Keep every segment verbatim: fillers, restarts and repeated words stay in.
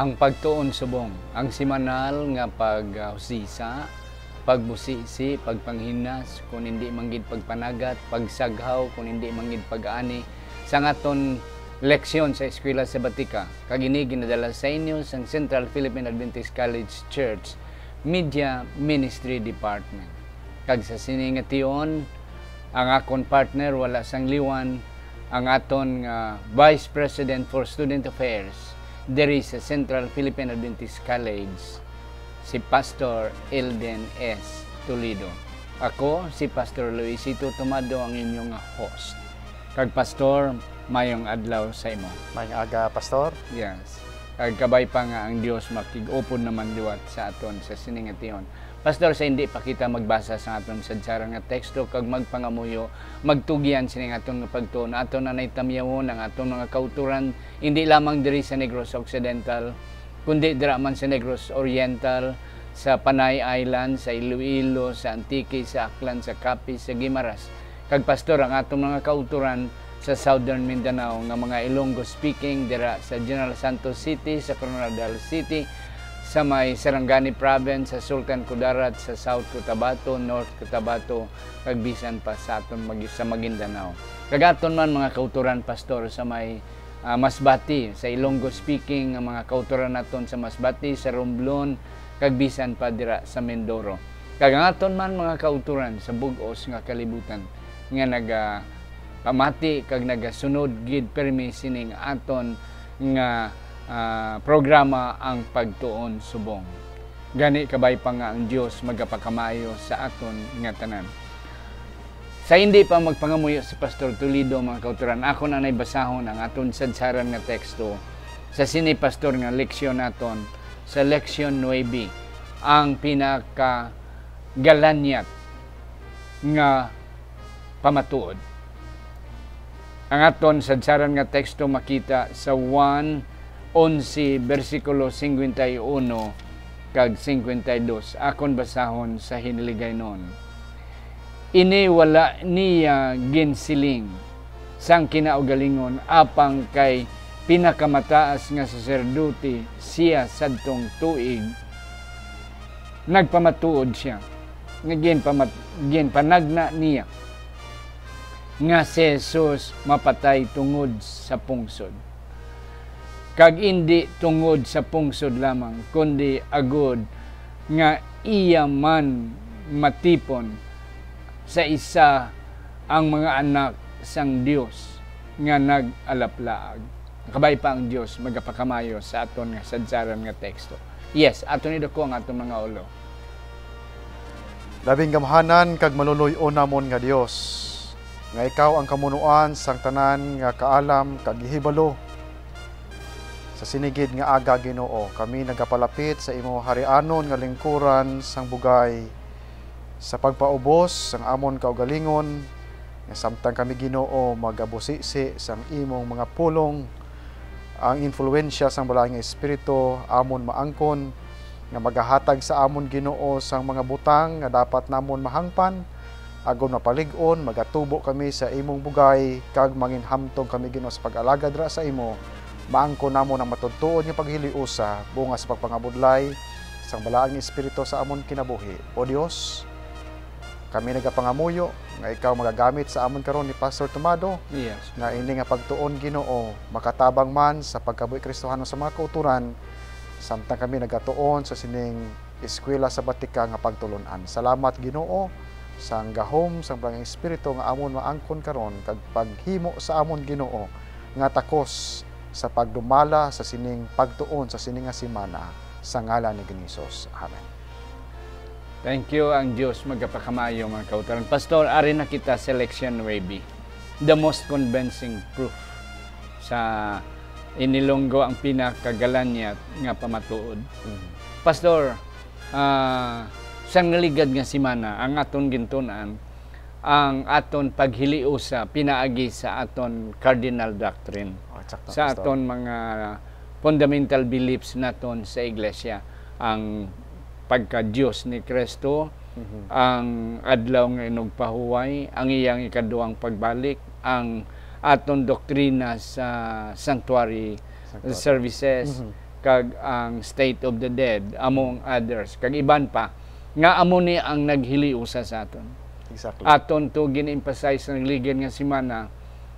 Ang pagtuon subong, ang semanal nga paghusisa, pagbusisi, pagpanghinas, kun indi man gid pagpanagat, pagsaghaw, kun indi man gid pag-ani, sang aton leksyon sa Eskwela Sabatika, kag ini ginadala sa inyo sang Central Philippine Adventist College Church Media Ministry Department. Kag sa sini nga tion, ang akon partner wala sang liwan, ang aton nga Vice President for Student Affairs diri sa Central Philippine Adventist College, si Pastor Elden S. Toledo. Ako si Pastor Luisito Tomado, ang inyo nga host. Kag Pastor, mayong adlaw sa imo. Mayong aga, Pastor. Yes. Kag kabay pa nga ang Dios makig-upod naman liwat sa aton sa sini nga tion. Pastor, sa hindi pa kita magbasa sa aton sadsaran nga teksto kag magpangamuyo, magtugyan sini nga aton nga pagtuon, aton anay tamyawon ang aton mga kauturan, hindi lamang diri sa Negros Occidental, kundi dira man sa Negros Oriental, sa Panay Island, sa Iloilo, sa Antique, sa Aklan, sa Capiz, sa Guimaras. Kag, Pastor, ang aton mga kauturan sa Southern Mindanao nga mga Ilonggo speaking dira sa General Santos City, sa Coronadal City, sa may Sarangani Province, sa Sultan Kudarat, sa South Cotabato, North Cotabato, kag bisan pa sa aton Magi-, sa Maguindanao. Kag aton man mga kauturan, Pastor, sa may, ah, Masbate, sa Ilonggo speaking nga mga kauturan naton sa Masbate, sa Romblon, kag bisan pa dira sa Mindoro. Kag ang aton man mga kauturan sa bug-os nga kalibutan nga nagapamati kag nagasunod gid pirmi sining aton nga, ah, programa, ang Pagtuon Subong. Gani, kabay pa nga ang Dios magapakamayo sa aton nga tanan. Sa hindi pa magpangamuyo si Pastor Toledo, mga kauturan, ako na nay basahon ang aton sadsaran nga teksto sa sini, Pastor, nga leksyon naton, sa leksyon nuebe, ang pinakagalanyat nga pamatuod. Ang aton sadsaran nga teksto makita sa Juan onse, bersikulo singkwenta y uno kag singkwenta y dos. Akon basahon sa Hinligaynon. Ini wala niya ginsiling sang kinaugalingon, apang kay pinakamataas nga saserdote sia sadtong tuig, nagpamatuod sia nga ginpamat-, ginpanagna niya nga si Jesus mapatay tungod sa pungsod. Kag indi tungod sa pungsod lamang, kundi agud nga iya man matipon sa isa ang mga anak sang Dios nga nag-alaplaag. Kabay pa ang Dios magapakamayo sa aton nga sadsaran nga teksto. Yes, aton iduko ang aton mga ulo. Labing gamhanan kag maluloy-on namon nga Dios, nga ikaw ang kamunoan sang tanan nga kaalam kag hibalo. Sa sini gid nga aga, Ginoo, kami nagapalapit sa imo harianon nga lingkuran sang bugay, sa pagpaubos sang amon kaugalingon, nga samtang kami, Ginoo, magabusisi sang imong mga pulong, ang influensya sang Balaang nga Espiritu amon maangkon, nga magahatag sa amon, Ginoo, sang mga butang nga dapat namon mahangpan, agod mapalig-on, magatubo kami sa imong bugay, kag manginhamtong kami, Ginoo, sa pag-alagad ra sa imo. Maangkon namon ang matuod-tuod nga paghiliusa, bunga sa pagpangabudlay sang Balaang nga Espiritu sa amon kinabuhi. O Dios, kami nagapangamuyo nga ikaw magagamit sa amon karon ni Pastor Tomado, Yes. nga ini nga pagtuon, Ginoo, makatabang man sa pagkabuhi Kristohanon sa mga kauturan, samtang kami nagatuon sa sining eskwela sabatika nga pagtulon-an. Salamat, Ginoo, sang gahom sang Balaang Espiritu nga amon maangkon karon, kag paghimo sa amon, Ginoo, nga takos sa pagdumala sa sining pagtuon sa sini nga semana, sa ngalan ni Ginoong Jesus. Amen. Thank you. Ang Dios magapakamayo, mga kauturan. Pastor, ari na kita sa leksyon nuebe. The most convincing proof sa inilonggo ang pinakagalanyat nga pamatuod. Mm. Pastor, ah, sa naligad nga semana, ang aton gintun-an, ang aton paghiliusa pinaagi sa aton cardinal doctrine, Oh, sakto, sa Pastor. aton mga fundamental beliefs naton sa iglesia, ang pagka-Dios ni Kristo, Mhm. ang adlaw nga inugpahuway, ang iyang ikaduhang pagbalik, ang aton doktrina sa sanctuary Sanctuary. services, Mhm. kag ang State of the Dead, among others, kag iban pa, nga amo ni ang naghiliusa sa aton. Exactly. Aton to gin-emphasize sa nagligid nga semana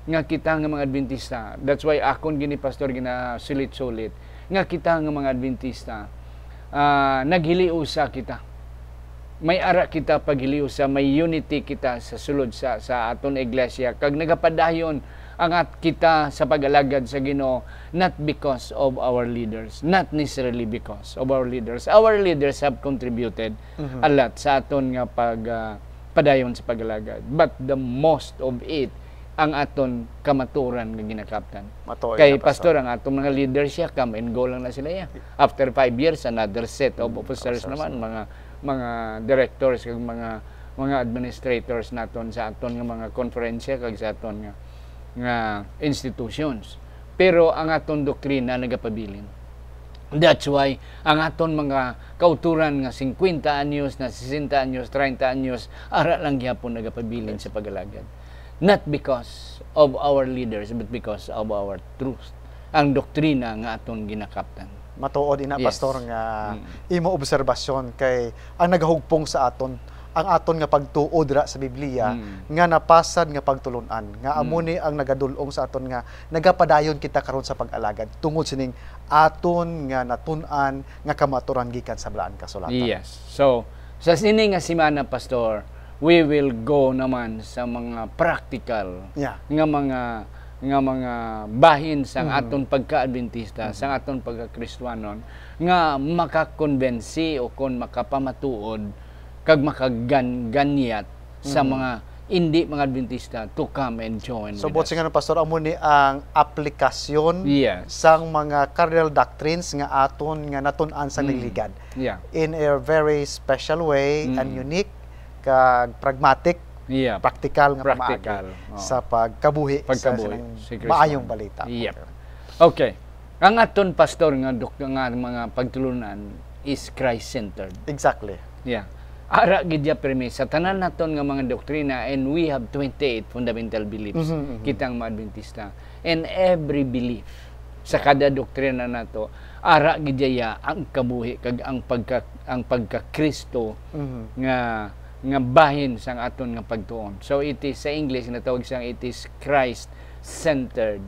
nga kita nga mga Adventista, that's why akon gini, Pastor, ginasulit-sulit nga kita nga mga Adventista, ah, naghiliusa kita. May ara kita paghiliusa, may unity kita sa sulod sa, sa aton iglesia, kag nagapadayon ang at kita sa pag-alagad sa Ginoo, not because of our leaders, not necessarily because of our leaders. Our leaders have contributed Mhm. a lot sa aton nga pag, ah, padayon sa pag-alagad, but the most of it ang aton kamaturan nga ginakaptan. Matuod Kay na, Pastor, ang atong mga leaders siya, come and go lang na sila, ya. After five years, another set of Mm, officers officers naman, naman. mga mga directors kag mga mga administrators naton sa aton nga mga konferensya kag sa aton nga nga institutions. Pero ang aton doktrina nagapabilin. That's why ang aton mga kauturan nga singkwenta anyos, na sesenta anyos, treinta anyos, ara lang gyapon nagapabilin sa pag-alagad. Not because of our leaders, but because of our truth. Ang doktrina nga aton ginakaptan. Matuod ina, Yes. Pastor, nga Mm. imo obserbasyon kay ang nagahugpong sa aton, ang aton nga pagtuo dira sa Biblia, Mm. nga napasad nga pagtulun-an, nga amo Mm. ni ang nagadul-ong sa aton nga nagapadayon kita karon sa pag-alagad tungod sining aton nga natun-an nga kamaturan gikan sa Balaan Kasulatan. Yes. So, sa sini nga semana, Pastor, we will go naman sa mga practical Yeah. nga mga nga mga bahin sang Mhm. aton pagka-Adventista, Mhm. sang aton pagka-Kristiyanon nga makakonbensi o kon makapamatuod kag makaganyat sa Mhm. mga hindi mga Adventista to come and join So, with buot us. Silingon, Pastor, amo ni ang aplikasyon Yes. sang mga cardinal doctrines nga aton nga natun-an sa Mm. nagligad Yeah. in a very special way Mm. and unique kag pragmatic, Yeah. practical nga Practical, pamaagi oh. sa pagkabuhi, Pagkabuhi sa, sa si Kristo. maayong balita. Yep. Okay. Ang aton, Pastor, nga dok-, nga mga pagtulunan is Christ-centered. Exactly. Yeah. Ara gid ya permi sa tanan naton nga mga doktrina, and we have twenty-eight fundamental beliefs, Mhm, mhm. Kitang mga Adventista. And every belief sa kada doktrina nato, ara gid ya ang kabuhi kag ang pagka, ang pagka-Kristo Mhm. nga, nga bahin sang aton nga pagtuon. So it is, sa English natawag sang, it is Christ-centered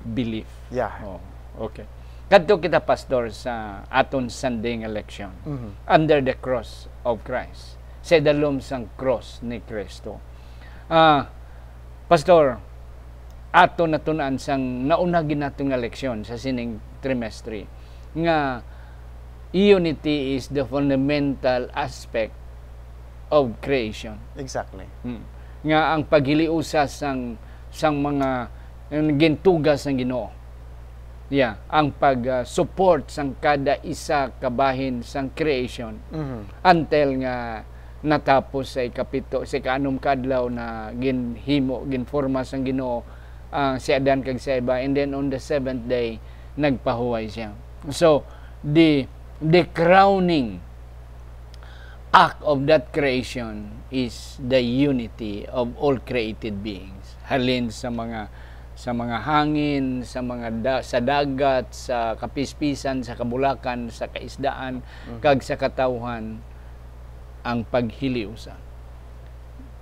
belief. Yeah. Oh, okay. Kadto kita, Pastor, sa aton Sunday nga leksyon, Mhm. Under the Cross of Christ, sa idalom sang cross ni Kristo. Ah, Pastor, ato natun-an sang nauna gid naton nga leksyon sa sining trimestre nga unity is the fundamental aspect of creation. Exactly. Hmm. Nga ang paghiliusa sang, sang mga, ang gintuga sang Ginoo. Yeah, ang pag, ah, support sang kada isa ka bahin sang creation Mhm. until nga natapos sa ikapito, sa ikaanom ka adlaw na ginhimo, ginforma sang Ginoo ang si Adan kag si Eva, and then on the seventh day nagpahuway siya. So the the crowning act of that creation is the unity of all created beings. Halin sa mga, sa mga hangin, sa mga da-, sa dagat, sa kapispisan, sa kabulakan, sa kaisdaan, Mhm. kag sa katawhan, ang paghiliusa.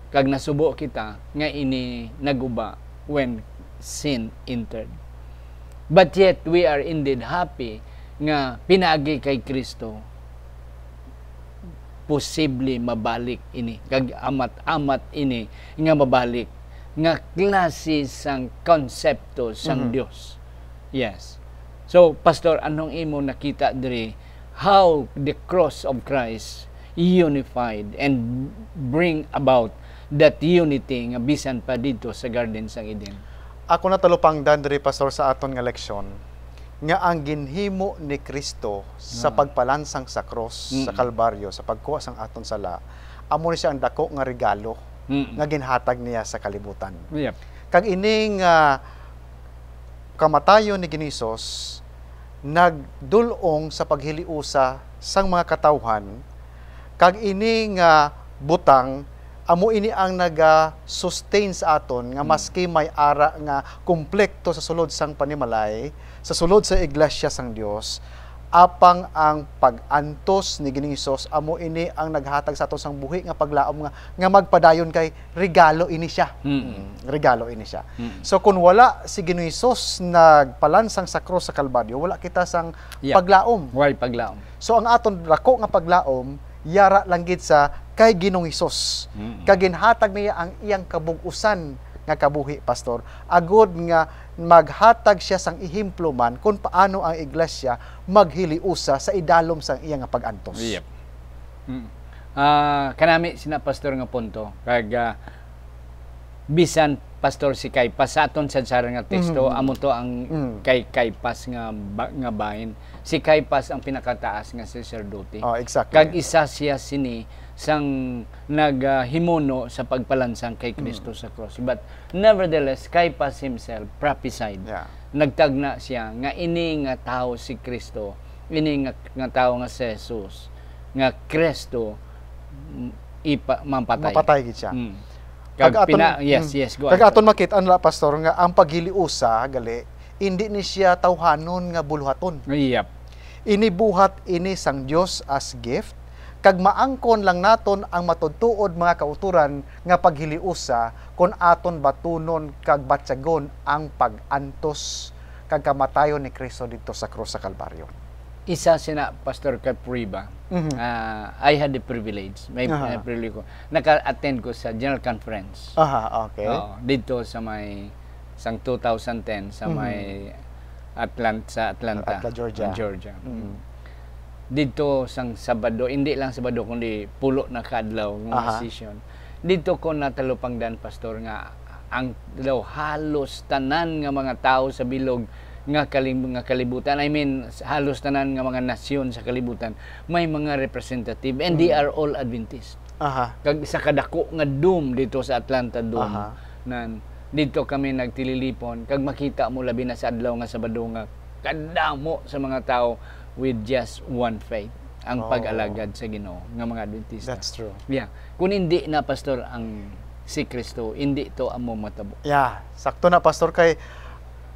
Kag nasubo kita nga ini naguba when sin entered. But yet we are indeed happy nga pinaagi kay Kristo posible mabalik ini, kag amat-amat ini nga mabalik nga klase sang konsepto sang Mhm. Dios. Yes. So, Pastor, anong imo nakita diri how the cross of Christ unified and bring about that unity nga bisan pa didto sa Garden sang Eden? Ako natalupangdan diri, Pastor, sa aton nga leksyon, nga ang ginhimo ni Kristo sa Ah. pagpalansang sa krus, sa Mm. Kalbaryo, sa pagkuha sang aton sala, amo ni siya ang dako nga regalo Mm. nga ginhatag niya sa kalibutan. Yep. Kag ini nga kamatayon ni Ginisos nagdul-ong sa paghiliusa sang mga katawhan, kag ini nga butang amo ini ang naga-sustain sa aton nga Mm. maski may ara nga komplekto sa sulod sang panimalay, sa sulod sa iglesia sang Dios, Apang ang pag-antos ni Ginoong Hesus amo ini ang naghatag sa aton sang buhi nga paglaom nga, nga magpadayon, kay regalo ini siya. Mm. Mm, regalo ini siya. Mm. So, kung wala si Ginoong Hesus nagpalansang sa krus sa Kalbaryo, wala kita sang Yeah. paglaom. Why paglaom? So, ang aton dako nga paglaom, yara lang gid sa kay Ginoong Hesus. Mm. Kag ginhatag niya ang iyang kabug-usan nga kabuhi, Pastor, agud nga maghatag siya sang ehemplo man kung paano ang iglesia maghiliusa sa idalom sang iya nga pag-antos. Yep. Mm. Ah, kanami sina, Pastor, nga punto. Kag, ah, bisan, Pastor, si Caiaphas, sa aton sadsaran nga teksto, Mhm. amo to ang Mm. kay Caiaphas nga ba-, nga bahin. Si Caiaphas ang pinakataas nga saserdote. Oh, exactly. Kag isa siya sini sang nag, ah, himuno sa pagpalansang kay Mm. Kristo sa cross. But nevertheless, Caiaphas himself prophesied. Yeah. Nagtagna siya nga ini nga tawo si Kristo, ini nga, nga tawo nga si Jesus, nga Kristo, mm, ipa-, mampatay. Mapatay gid siya. Mm. Kag Kag aton, pina-, yes, mm. yes, go Kag ahead. aton makit-an la, Pastor, nga ang paghiliusa gali, indi ni siya tawhanon nga buluhaton. Yep. Ini buhat ini sang Dios as gift, kag maangkon lang naton ang matuod-tuod, mga kautoran, nga paghiliusa kon aton batunon kag batyagon ang pag-antos kag kamatayon ni Cristo didto sa krus sa Kalbaryo. Isa sina, Pastor, ka prueba. Mhm. Ah, I had the privilege. May, Aha. may privilege ko. Naka-attend ko sa General Conference. Aha, okay. Oo, didto sa may sang two thousand ten sa Mhm. may Atlan-, sa Atlanta, Atla-, Georgia. Georgia. Mhm. Didto sang Sabado, hindi lang Sabado, kundi pulo na ka adlaw nga Aha. session. Didto ko natalupangdan, Pastor, nga ang daw halos tanan nga mga tawo sa bilog nga kalim-, nga kalibutan, I mean, halos tanan nga mga nasyon sa kalibutan, may mga representative, and they Mm. are all Adventist. Aha. Kag sa kadako nga dome dito sa Atlanta Dome, Aha. nan, dito kami nagtililipon, kag makita mo, labi na sa adlaw nga Sabado, nga kadamo sa mga tao with just one faith, ang Oh. pag-alagad sa Ginoo nga mga Adventista. That's true. Yeah. Kung hindi na, Pastor, ang si Kristo, hindi to amo matabo. Yeah, sakto na, Pastor, kay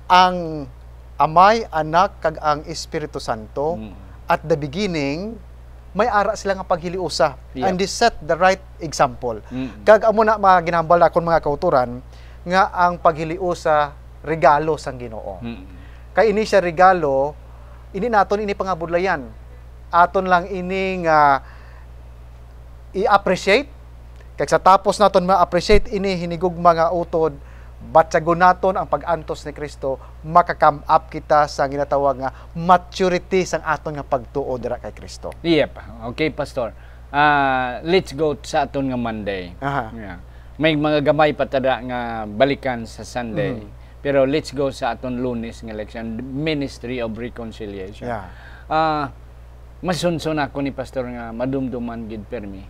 ang Amay, Anak, kag ang Espiritu Santo, Mm. at the beginning, may ara sila nga paghiliusa. Yep. And they set the right example. Mm. Kag amo na, mga ginahambal nakon, mga kautoran, nga ang paghiliusa regalo sang Ginoo. Mm. Kay ini siya regalo, hindi naton ini pangabudlayan. Aton lang ini nga i-appreciate. Kag sa tapos naton ma-appreciate ini hinigugma nga utod, batyagon naton ang pag-antos ni Cristo, maka-come up kita sa ginatawag nga maturity sang aton nga pagtuo dira kay Cristo. Yep. Okay, Pastor. Ah, let's go sa aton nga Monday. Aha. Yeah. May mga gamay pa tada nga balikan sa Sunday. Mm. Pero let's go sa aton Lunes nga leksyon, Ministry of Reconciliation. Yeah. Ah, masunson ako ni Pastor nga madumduman gid permi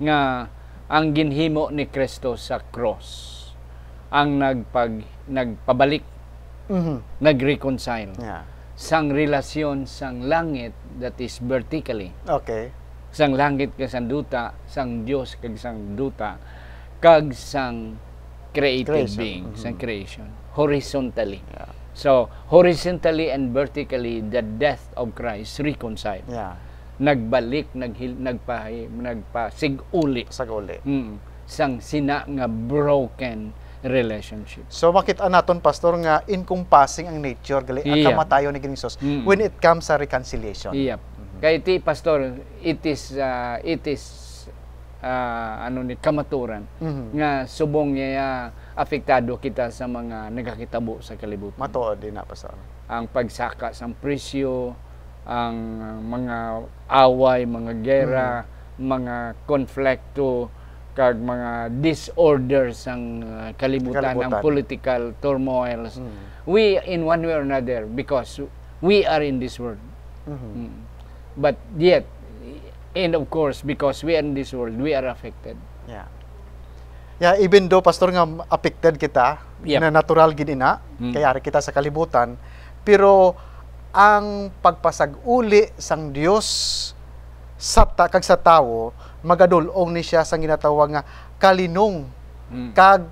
nga ang ginhimo ni Cristo sa cross ang nagpag-, nagpabalik, Mhm. nag-reconcile Yeah. sang relasyon sang langit, that is vertically. Okay. Sang langit kag sang duta, sang Dios kag sang duta, kag sang created Creation. being, Mhm. sang creation, horizontally. Yeah. So, horizontally and vertically, the death of Christ reconciled. Yeah. Nagbalik, naghil-, nagpahi-, nagpasig-uli. Sag-uli. Mm. Sang sina nga broken relationship. So, makita naton, Pastor, nga encompassing ang nature gali ang Yeah. kamatayon ni Ginoong Jesus Mm. when it comes sa reconciliation. Yep. Mhm. Kay ti, Pastor, it is, ah, it is, ah, ano ni, kamaturan Mhm. nga subong niya apektado kita sa mga nagakitabo sa kalibutan. Matuod din na, Pastor. Ang pagsaka sang presyo, ang mga away, mga gera, Mm. mga konflikto, kag mga disorder sang, uh, kalibutan, ang Kalibutan. political turmoils. Mm. We, in one way or another, because we are in this world. Mhm. Mm. But yet, and of course, because we are in this world, we are affected. Yeah. Yeah, even though, Pastor, nga affected kita, Yep. na natural gid ina, Mm. kay ari kita sa kalibutan, pero ang pagpasag-uli sang Dios sa ta-, kag sa tawo, magadul-ong ni siya sang ginatawag nga kalinong, Mm. kag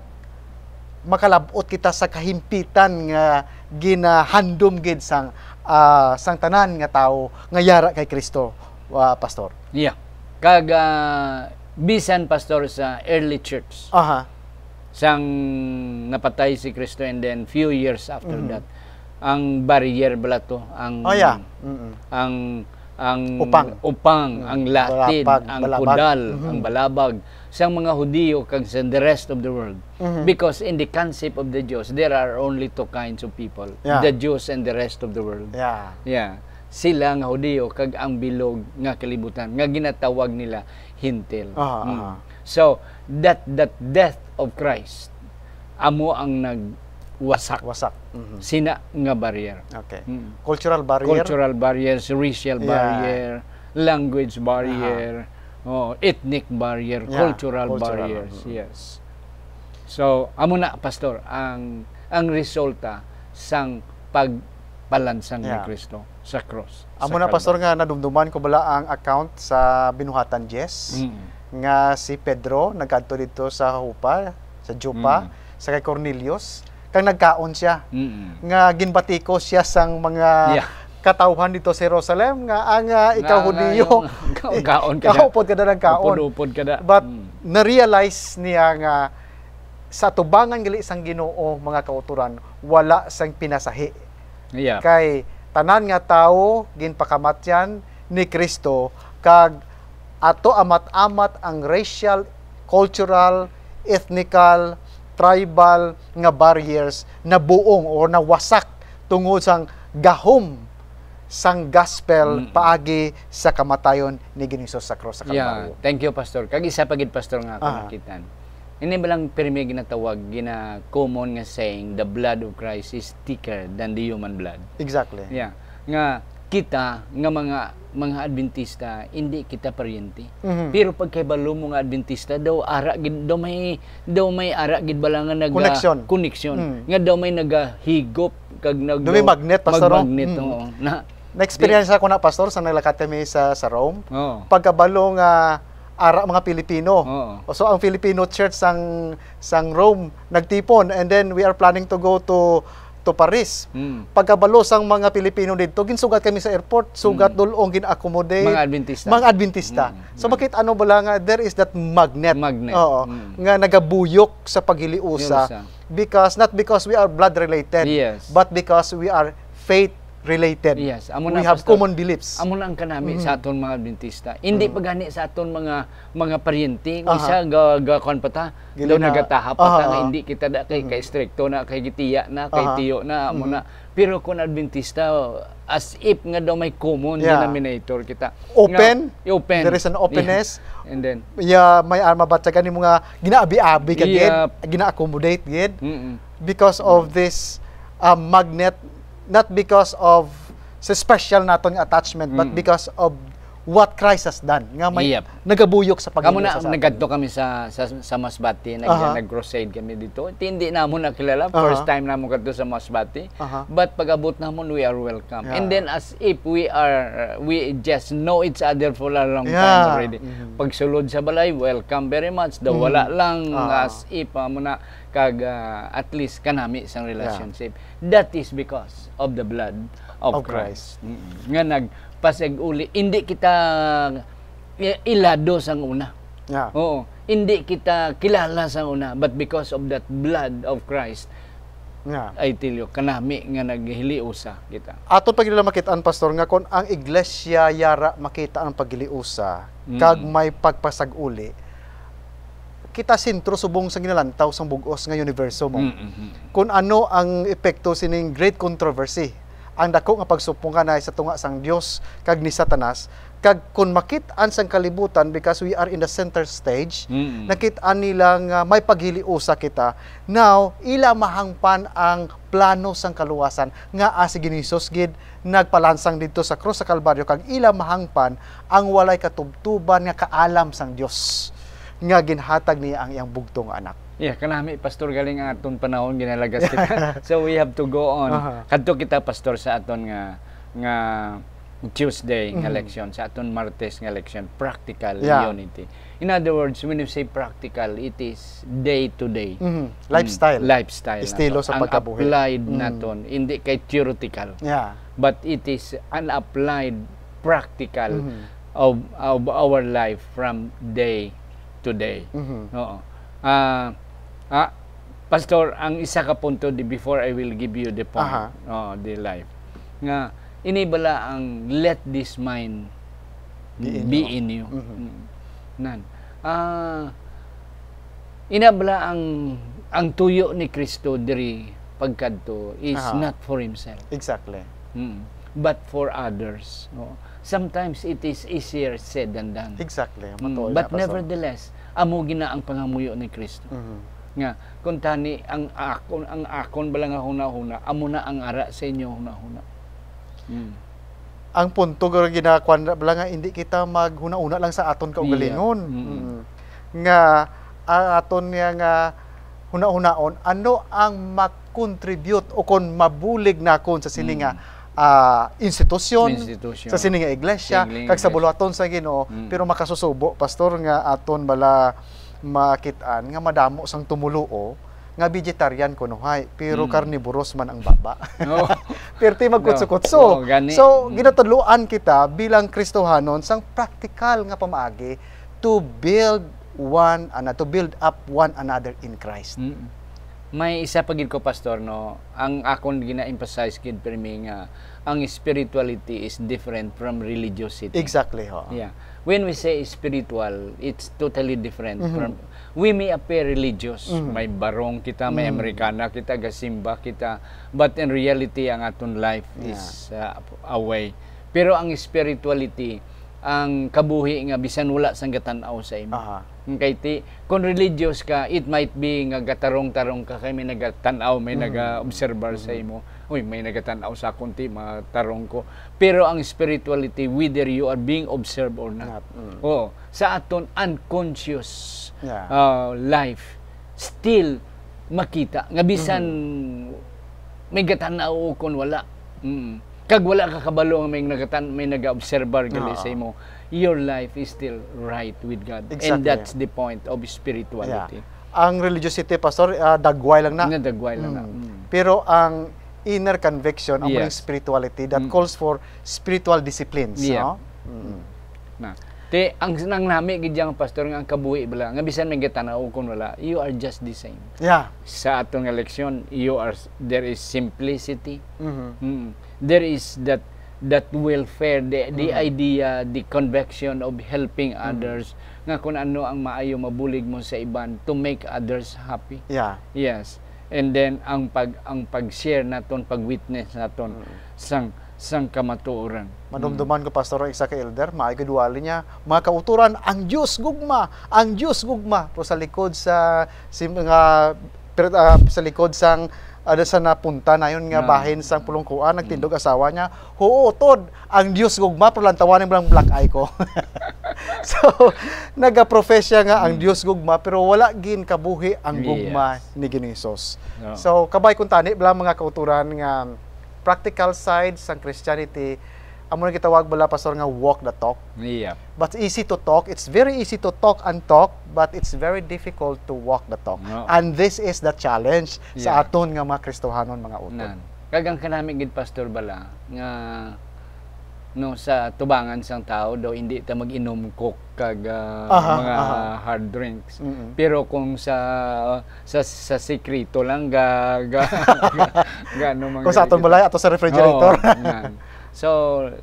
makalab-ot kita sa kahimpitan nga ginahandom gid sang ah, sang tanan nga tawo nga yara kay Cristo, ah, Pastor. Yeah. Kag, ah, bisan, Pastor, sa early church, Aha. sang napatay si Cristo, and then few years after Mhm. that, ang barrier bala to, ang, Oh, yeah. Mm-mm. ang, ang Upang. upang, Mm. ang latid, Balapag, ang balabag. kudal, Mhm. ang balabag, sang mga Hudiyo kag sa the rest of the world. Mhm. Because in the concept of the Jews, there are only two kinds of people, Yeah. the Jews and the rest of the world. Yeah. Yeah. Sila nga Hudiyo kag ang bilog nga kalibutan, nga ginatawag nila Hintil. Aha, Mm. aha. So, that, that death of Christ, amo ang nagwasak Wasak. Mhm. sina nga barrier. Okay. Mm. Cultural barrier? Cultural barriers, racial Yeah. barrier, language Aha. barrier, oh, ethnic barrier, Yeah, cultural cultural, barriers, mm. yes. So, amo na, Pastor, ang, ang resulta sang pagpalansang ni Yeah. Cristo sa cross, Amo sa na, Pastor, Calvary. nga nadumduman ko bala ang account sa Binuhatan Jess, Mm. nga si Pedro nagkadto dito sa Hupa, sa Jupa, Mm. sa kay Cornelius, kag nagkaon siya, Mm. nga ginbatiko siya sang mga Yeah. katawhan dito sa Jerusalem, nga ang, ah, ikaw Nga, nga Hudiyo, yung kaon ka na. kaupod ka na ng kaon. Upod-upod ka na. But Mm. na-realize niya nga sa tubangan gali sang Ginoo, mga kauturan, wala sang pinasahi. Yeah. Kay tanan nga tawo ginpakamatyan ni Cristo, kag ato amat-amat ang racial, cultural, ethnical, tribal nga barriers nabuong or nawasak tungod sang gahom sang gospel Mm. paagi sa kamatayon ni Ginoong Hesus sa krus sa Yeah. Kalbaryo. Thank you, Pastor. Kag isa pa gid, Pastor, nga ako Aha. nakitan. Ini ba lang pirmi ginatawag, gina-common nga saying, "The blood of Christ is thicker than the human blood." Exactly. Yeah. Nga kita, nga mga, mga Adventista, hindi kita paryente. Mhm. Pero pagkahibalo mo nga Adventista, daw ara gid, daw may, daw may ara gid bala nga naga-, Connection. connection. Mm. Nga daw may nagahigop, kag nag-, Daw may daw magnet, Pastor, oh. magmagnet, Mm. oo. Na, Na-experience Di- ako na, Pastor, sa naglakat kami sa, sa Rome. Oo. Pagkabalo nga ara mga Pilipino. Oo. So, ang Filipino church sang, sang Rome nagtipon, and then we are planning to go to, to Paris. Mm. Pagkabalo sang mga Pilipino dito, ginsugat kami sa airport, sugat Mm. dul-ong gin-accommodate Mga Adventista. mga Adventista. Mm. So, Mm. makita ano bala nga there is that magnet. Magnet. Oo. Mm. Nga nagabuyok sa paghiliusa. Hilusa. Because, not because we are blood related, Yes. but because we are faith related. Yes, amo We na, have Pastor. common beliefs. Amo na ang kanami Mhm. sa aton mga Adventista. Hindi Mhm. pa gani sa aton mga, mga paryente. Ang Aha. isa ga-, ga-, kuwan pa ta, Dili daw na. nagataha pa ta Aha, nga aha. hindi kita da kay, Mhm. kay strikto na, kay gitiya na, kay Aha. tiyo na, amo Mhm. na. Pero kung Adventista, as if nga daw may common Yeah. denominator kita. Open. Nga, open. There is an Yeah. openness. And then Yeah, may, ah, mabatyagan nimo nga ginaabi-abi ka gid, Yep. gina-accommodate gid Mm-mm. because of Mm. this, ah, magnet, not because of sa special naton nga attachment, but Mm. because of what Christ has done, nga may Yep. nagabuyok sa Kamo na, paghinulsa sa aton. nagkadto kami sa, sa, sa Masbate, nag-, Aha. nag-crusade kami dito. Hindi namon nakilala, Aha. first time namon kadto sa Masbate. Aha. But pag-abot namon, we are welcome. Yeah. And then as if we are, we just know each other for a long time Yeah. already. Mhm. Pagsulod sa balay, "Welcome very much." Daw Mm. wala lang, Ah. as if, amo na, kag, ah, at least kanami sang Yeah. relationship. That is because of the blood of Of Christ. Christ. Mm. Nga nagpasig-uli. Hindi kita i-, ilado sang una. Yeah. Oo. Hindi kita kilala sang una, but because of that blood of Christ, Yeah. I tell you, kanami nga naghiliusa kita. Aton pa gid lang makit-an, Pastor, nga kon ang iglesia yara makita ang paghiliusa, Mm. kag may pagpasag-uli, kita sentro subong sa ginalantaw sang bug-os nga universo mo. Mm, mm, mm. Kun ano ang epekto sining great controversy, ang dako nga pagsupongan na sa tunga sang Dios kag ni Satanas, kag kun makit-an sang kalibutan, because we are in the center stage, Mm. nakit-an nila nga may paghiliusa kita. Now, ila mahangpan ang plano sang kaluwasan nga, ah, si Ginoong Hesus gid nagpalansang didto sa krus sa Kalbaryo, kag ila mahangpan ang walay katubtuban nga kaalam sang Dios nga ginhatag niya ang iyang bugtong nga anak. Yeah, kanami, Pastor, galing ang aton panahon, ginalagas kita. So, we have to go on. Aha. Kadto kita, Pastor, sa aton nga, nga, Tuesday nga Mhm. leksyon, sa aton Martes nga leksyon, practical Yeah. unity. In other words, when you say practical, it is day to day. Mhm. Lifestyle. Mm, lifestyle Estilo naton. sa Ang pagkabuhi. applied Mm. naton, hindi kay theoretical, Yeah. but it is an applied practical Mhm. of, of our life from day to day. Mhm. Oo. Ah, ah, Pastor, ang isa ka punto di, before I will give you the point, Aha. oh, the life, nga ini bala ang "Let this mind Be in be you." in you." Mhm. Mm. Nan. Ah, ina bala ang, ang tuyo ni Kristo diri pagkadto is Aha. not for himself, Exactly. mm, but for others. No? Sometimes it is easier said than done. Exactly. Mm, Matuod but na, Pastor. Nevertheless, amo gina ang pangamuyo ni Kristo. Mhm. Nga, kung tani ang akon, ang akon bala nga hunahuna, amo na ang ara sa inyo hunahuna. Mm. Ang punto nga ginakuan na bala nga hindi kita maghuna-huna lang sa aton kaugalingon. Yeah. Mm. Mm. Nga ang aton nga, nga hunahunaon, ano ang ma-contribute o kon mabulig nakon sa sini nga, Mm. ah, institusyon, Institusyon. sa sini nga iglesia, Sini nga kag sa iglesia. buluhaton sa Ginoo, Mm. pero makasusubo, Pastor, nga aton bala makit-an nga madamo sang tumuluo nga vegetarian kunuhay, pero Mm. carnivorous man ang baba. No. Perti magkutso-kutso. No. Oo, gani. So, Mm. ginatudloan kita bilang Kristohanon sang praktikal nga pamaagi to build one another, to build up one another in Christ. Mm. May isa pa gid ko, Pastor, no, ang akon gina-emphasize gid pirmi nga ang spirituality is different from religiosity. Exactly, ho. Yeah. When we say spiritual, it's totally different Mhm. from, we may appear religious, Mhm. may barong kita, may Mhm. Amerikana kita, gasimba kita, but in reality, ang aton life Yeah. is, uh, away. Pero ang spirituality, ang kabuhi nga bisan wala sang gatan-aw sa imo. Aha. Kay ti, kung religious ka, it might be nga gatarong-tarong ka kay may nagatan-aw, may Mhm. naga-observer sa Mhm. imo. Uy, may nagatan-aw sa akon ti, matarong ko. Pero ang spirituality, whether you are being observed or not. Not, mm. Oo, sa aton unconscious, Yeah. uh, life, still makita nga bisan Mhm. may gatan-aw o kon wala. Mm. Kag wala ka kabalo nga may nagatan-, may naga-observer gali Oo. sa imo, your life is still right with God. And Exactly. That's the point of spirituality. Yeah. Ang religiosity, Pastor, ah, dagway lang na. Nga dagway lang na. Mm. Mm. Pero ang inner conviction, ang Yes. spirituality that Mm. calls for spiritual disciplines, Yeah. no? Mm. Na. Te, ang, ang nami gid yang, Pastor, nga ang kabuhi bala, nga bisan may gatan-aw kon wala, you are just the same. Yeah. Sa aton nga leksyon, you are, there is simplicity. Mhm. Mm. There is that, that welfare, the, the Mhm. idea, the conviction of helping Mhm. others, nga kung ano ang maayo, mabulig mo sa iban to make others happy. Yeah. Yes. And then, ang pag, ang pag-share naton, pag-witness naton Mm. sang, sang kamatuoran. Madumduman ko, Pastor, ang isa ka elder, maayo gid wali niya, "Mga kautoran, ang Dios gugma, ang Dios gugma." Pero sa likod sa, si, mga, per-, ah, sa likod sang, ada sa napunta na yun nga Ah. bahin sang pulungkuan, nagtindog asawa niya, "Huo, utod, ang Dios gugma, pero lantawan mo lang black eye ko." So, nagaprofess siya nga ang Mm. Dios gugma, pero wala gin kabuhi ang gugma Yes. ni Ginoong Jesus. No. So, kabay kung tani bala, mga kautoran, nga practical side sang Christianity, amo na gitawag bala, Pastor, nga walk the talk. Yeah. But easy to talk. It's very easy to talk and talk, but it's very difficult to walk the talk. No. And this is the challenge sa Yeah. aton nga mga Kristohanon, mga utod. Nan. Kag ang kanami gid, Pastor, bala, nga, no, sa tubangan sang tao daw, hindi ta mag-inom Coke kag, ah, Aha, mga aha. hard drinks. Mm-mm. Pero kung sa, sa, sa sikreto lang, ga, ga, ga, ano man Kung sa aton kita. balay, ato sa refrigerator. Oo, nan. So,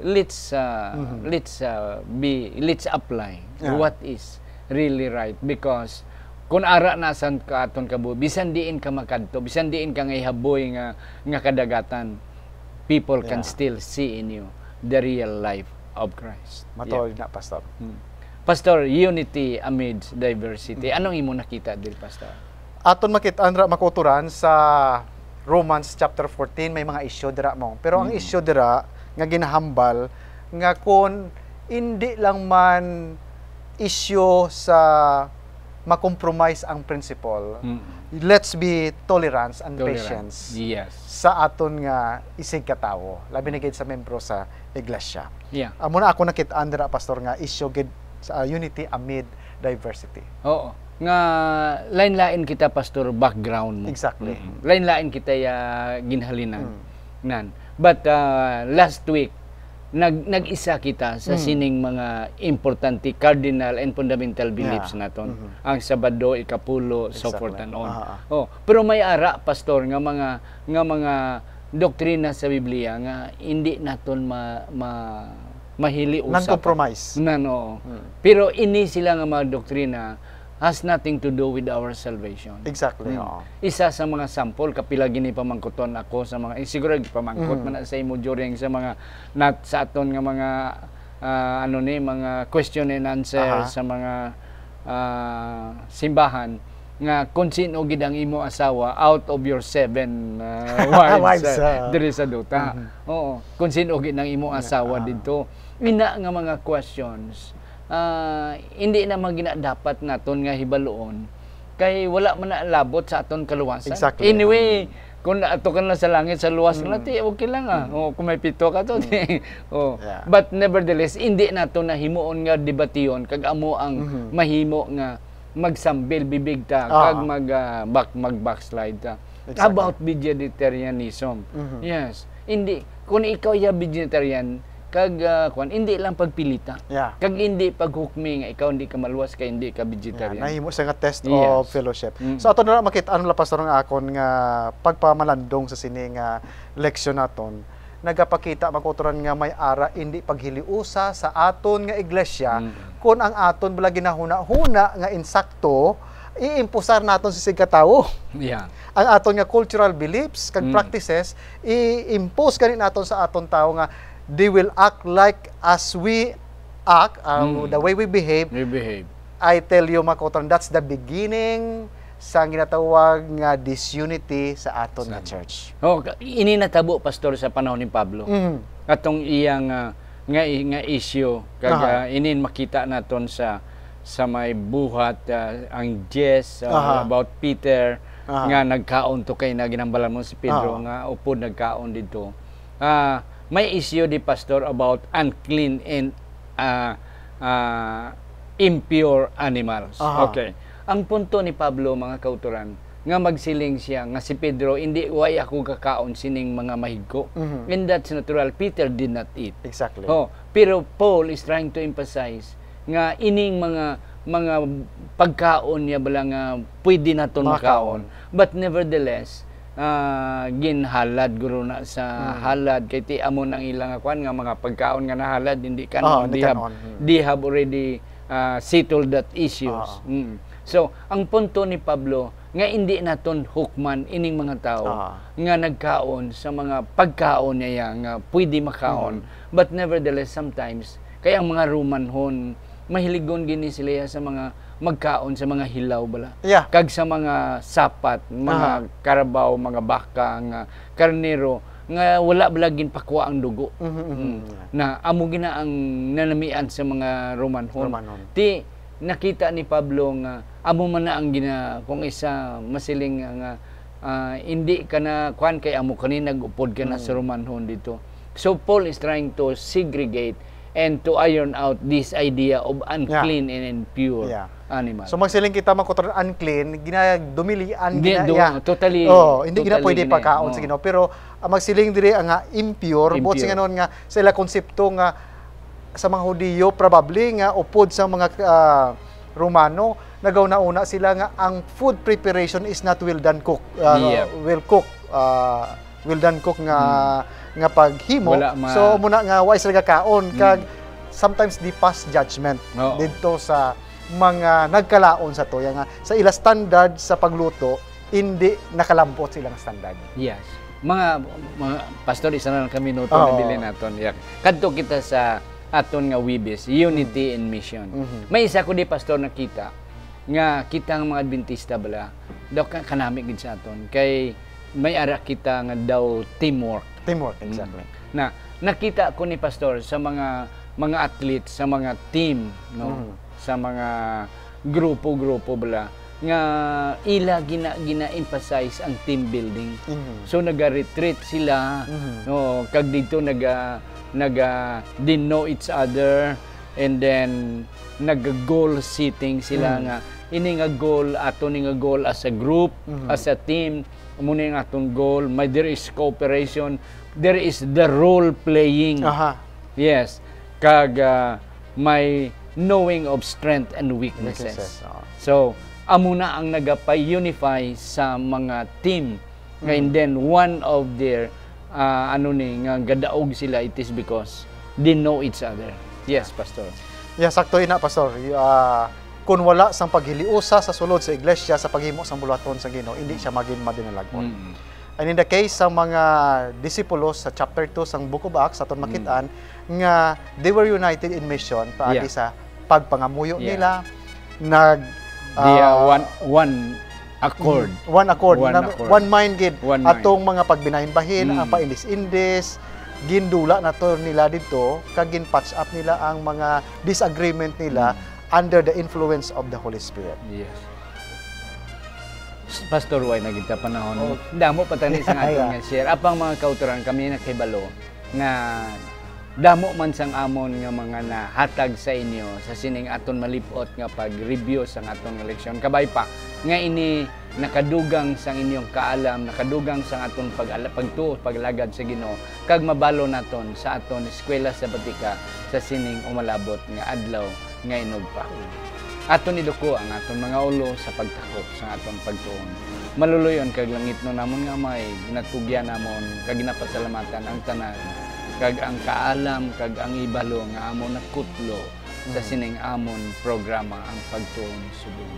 let's, uh, Mhm. let's, uh, be, let's apply Yeah. what is really right, because kung ara na sa ka aton kabuhi, bisan diin ka makadto, bisan diin ka nga ihaboy nga, nga kadagatan, people can Yeah. still see in you the real life of Christ. Matuod na, Pastor. Hmm. Pastor, unity amidst diversity. Mm. Anong imo nakita diri, Pastor? Aton makit-an ra, mga kautoran, sa Romans chapter fourteen, may mga issue dira mo. Pero ang Mm. issue dira nga ginahambal nga kun hindi lang man issue sa ma-compromise ang principle. Mm. Let's be tolerance and Tolerance. patience Yes. sa aton nga isigkatawo, labi na gid sa membro sa iglesia. Yeah. Amo na ako nakit-an dira, Pastor, nga issue gid sa, ah, unity amid diversity. Oo. Nga lain-lain kita, Pastor, background mo. Exactly. Mm. Lain-lain kita ya ginhalinan. Mm. Nan. But uh, last week, nag nag-isa kita sa Mm. sining mga importante cardinal and fundamental beliefs Yeah. naton. Mhm. Ang Sabado, Ikapulo, so Exactly. forth and on. Ah, ah. Oh, pero may ara, Pastor, nga mga nga mga doktrina sa Biblia nga hindi naton ma, ma mahiliusap. Non-compromise. Nan, oo. Mm. Pero ini sila nga mga doktrina has nothing to do with our salvation. Exactly, Hmm. oo. Isa sa mga sample, kapila gini pamangkuton ako sa mga, eh, siguro pamangkot Mhm. man na sa imo during sa mga, nat, sa aton nga mga, ah, ano ni, mga question and answer Aha. sa mga ah, simbahan nga kung sino gid ang imo asawa out of your seven ah, wives, Wives, ah, ah. diri sa duta. Mhm. Oo, kung sino gid ang imo asawa Ah. didto. Ina nga mga questions, ah, hindi na man gina dapat naton nga hibaluon kay wala man na labot sa aton kaluwasan. Exactly. Anyway, kung ato ka na sa langit, sa luwas ka na, Mm. ti, okay lang ah. O, kung may pito ka to, ti, oh. Yeah. But nevertheless, hindi nato na himuon nga debatihon kag amo ang Mhm. mahimo nga magsambil bibig ta Ah. kag mag ah, back mag backslide ta. Exactly. About vegetarianism. Mhm. Yes. Hindi, kung ikaw ya vegetarian kag ah, kwan, hindi lang pagpilita. Yeah. Kag hindi paghukmi nga ikaw hindi ka maluwas kay hindi ka Yeah, vegetarian. nahimo siya nga test Yes. of fellowship. Mm. So ato na lang makita ano lang, Pastor, ang akon nga pagpamalandong sa sini nga leksyon naton. Nagapakita, mga kautoran, nga may ara hindi paghiliusa sa aton nga iglesia Mm. kung ang aton bala ginahuna-huna nga insakto iimpusar naton sa sigkatawo. Yeah. Ang aton nga cultural beliefs kag Mm. practices i-impose gani naton sa aton tawo nga they will act like as we act, uh, Mm. the way we behave. We behave. I tell you, mga kautoran, that's the beginning sa ginatawag nga disunity sa aton nga Sa- church. Oh, ka- ini natabo, Pastor, sa panahon ni Pablo. Mhm. Atong iyang ah, nga i- nga issue kag Aha. ah, inin makita naton sa sa may buhat ah, ang Jess ah, Aha. about Peter Aha. nga nagkaon to kay na ginambalan mo si Pedro Aha. nga upod nagkaon didto. Ah, may issue di, Pastor, about unclean and ah, ah, impure animals. Aha. Okay. Ang punto ni Pablo, mga kautoran, nga magsiling siya nga si Pedro, "Hindi, way ako kakaon sining mga mahigko." Mhm. And that's natural. Peter did not eat. Exactly. Oh, pero Paul is trying to emphasize nga ining mga mga pagkaon niya bala nga pwede naton Makaon. makaon. But nevertheless, ah, ginhalad guro na sa Mm. halad kay ti amo nang ilang kwan nga mga pagkaon nga nahalad, hindi kanon, Ah, hindi they have, kanon. Mm. they have already ah, settled that issues. Ah. Mm. So, ang punto ni Pablo nga hindi naton hukman ining mga tawo Ah. nga nagkaon sa mga pagkaon niya nga pwede makaon. Mm. But nevertheless, sometimes, kay ang mga Romanhon, mahiligon gini sila sa mga magkaon sa mga hilaw bala. Yeah. Kag sa mga sapat, mga Aha. karabaw, mga baka, nga karnero, nga wala bala ginpakwa ang dugo. Mhm, mhm. Mm. Na amo gina ang nanamian sa mga Romanhon. Romanhon. Ti nakita ni Pablo nga amo man na ang gina, kung isa masiling nga, nga, ah, hindi ka na kwan kay amo kani nag-upod ka na Mm. sa Romanhon dito. So Paul is trying to segregate and to iron out this idea of unclean and impure Yeah. animal. So magsiling kita, mga kautoran, unclean, ginadumilian, Hindi, gina-, do- yeah. totally, Oh, hindi gina totally pwede gina-, pagkaon oh. sa Ginoo. Pero ang magsiling diri ang nga impure, buot Impure. sing nga sa ila konsepto nga sa mga Hudiyo, probably nga upod sa mga ah, Romano, nagahuna-huna sila nga ang food preparation is not well done cook, ah, Yep. well cook, ah, well done cook nga nga paghimo. Wala ma- So muna nga wa sila gakaon kag Mm. sometimes they pass judgment Oo. didto sa mga nagkalaon sa tuya nga sa ila standard sa pagluto hindi nakalambot sa ilang standard. Yes. Mga, mga pastor, isa na lang ka minuto Oo. na bilin naton. Yeah. Kadto kita sa aton nga Webes, unity in mission. Mhm. May isa ko di, pastor, nakita nga kita nga mga Adventista bala daw ka kanami gid sa aton kay may ara kita nga daw teamwork. Teamwork, exactly. Mm. Na nakita ko ni, pastor, sa mga mga athletes, sa mga team, no, Mhm. sa mga grupo-grupo bala nga ila gina gina-emphasize ang team building. Mhm. So naga-retreat sila, Mhm. no, kag dito naga naga they know each other, and then nag-goal setting sila Mhm. nga ini nga goal, ato ni nga goal as a group, Mhm. as a team, amo ni ang atong goal. May there is cooperation, there is the role playing. Aha. Yes. Kag ah, may knowing of strength and weaknesses. Weaknesses, oo. So, amo na ang nagapay-unify sa mga team. Nga, Mm. and then one of their ah, ano ni, nga gadaog sila, it is because they know each other. Yes, Pastor. Yeah, sakto ina, Pastor. Y- ah, kung wala sang paghiliusa sa sulod sa iglesia sa paghimo sang buluhaton sa Ginoo, hindi siya magin madinalag-on. Mm. And in the case sa mga disipulo sa chapter two sang Book of Acts, aton Mm. makit-an nga they were united in mission paagi Yeah. sa pagpangamuyo Yeah. nila, nag They are ah, one, one accord. Mm, one accord. One Na- accord. One mind gid. One mind. Atong mga pagbinahin-bahin, Mm. ang paindis-indis, gindula nato nila didto, kag gin-patch up nila ang mga disagreement nila Mm. under the influence of the Holy Spirit. Yes. S- Pastor, way na kita panahon. Oh. Damo pa tani sa aton Yeah. nga share. Apang mga kautoran, kami nakahibalo nga damo man sang amon nga mga nahatag sa inyo sa sining aton malip-ot nga pag-review sang aton nga leksyon. Kabay pa nga ini nakadugang sang inyong kaalam, nakadugang sang aton pag pagtuo, paglagad sa Ginoo, kag mabalo naton sa aton eskwela sabatika sa sining umalabot nga adlaw nga inugpa. Aton iduko ang aton mga ulo sa pagtakop sa aton pagtuon. Maluloy-on kag langitnon namon nga Amay, ginatugyan namon kag ginapasalamatan ang tanan, kag ang kaalam kag ang ibalo nga amon nakutlo sa Mm. sining amon programa, ang pagtuon subong.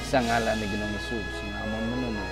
Sa ngalan ni Ginoong Jesus nga amon Manunod.